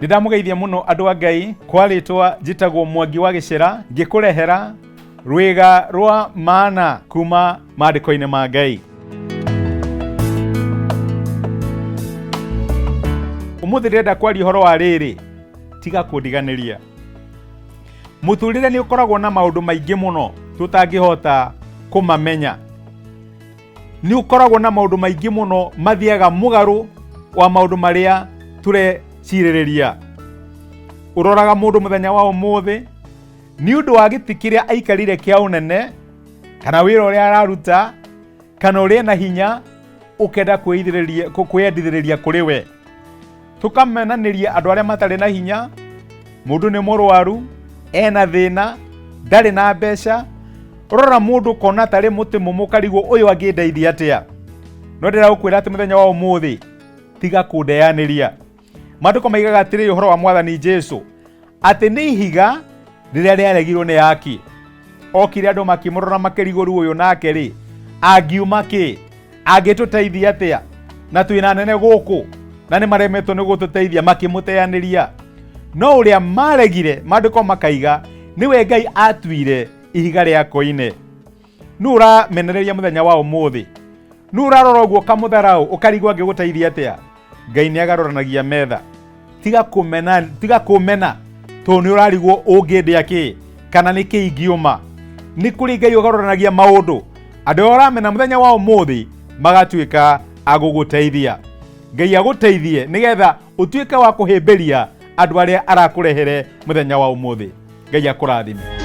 Ndĩndamũgeithia mũno andũ a Ngai kwa rĩtwa njĩtagwo Mwangi wa Gĩcera, ngĩkũrehera rwĩga rwa maana kuma maandĩko-inĩ ma Ngai. Ũmũthĩ ndĩrenda kwaria ũhoro wa rĩrĩ, tiga kũndiganĩria. Mũtũrĩre nĩ ũkoragwo na maũndũ maingĩ mũno tũtangĩhota kũmamenya. Nĩ ũkoragwo na maũndũ maingĩ mũno mathiaga mũgarũ wa maũndũ marĩa tũrecirĩrĩria. Ũroraga mũndũ mũthenya wa ũmũthĩ nĩ ũndũ wa gĩtĩ kĩrĩa aikarire kĩa ũnene, kana wĩra ũrĩa araruta, kana ũrĩa ena hinya, ũkenda kwĩyendithĩrĩria kũrĩ we. Tũkamenanĩria andũ arĩa matarĩ na hinya, mũndũ nĩ mũrwaru, ena thĩna, ndarĩ na mbeca, ũrora mũndũ ũkona tarĩ mũtĩ mũmũ ũkarigwo ũyũ angĩndeithia atĩa. No ndĩragũkwĩra atĩ mũthenya wa ũmũthĩ tiga kũndeanĩria. Maandĩko maigaga atĩrĩrĩ ũhoro wa Mwathani Jesu, atĩ nĩ ihiga rĩrĩa rĩaregirwo nĩ aki. Okire andũ makĩmũrora makĩrigwo rĩu ũyũ nake rĩ angiuma kĩ, angĩtũteithia atĩa, na twĩna anene gũkũ na nĩ maremetwo nĩ gũtũteithia, makĩmũteanĩria. No ũrĩa maregire, maandĩko makaiga nĩwe Ngai atuire ihiga rĩa koine. Nũ ũramenereria mũthenya wa ũmũthĩ? Nũ ũrarora ũguo ũkamũtharaũ ũkarigwo angĩgũteithia atĩa? Ngai nĩ agarũranagia metha. Tiga kũmena, tiga kũmena tondũ nĩ ũrarigwo ũngĩndĩa kĩ kana nĩ kĩ ingiũma. Nĩ kũrĩ Ngai ũgarũranagia maũndũ. Andũ arĩa ũramena mũthenya wa ũmũthĩ magatuĩka a gũgũteithia. Ngai agũteithie nĩgetha ũtuĩke wa kũhĩmbĩria andũ arĩa arakũrehere mũthenya wa ũmũthĩ. Ngai akũrathime.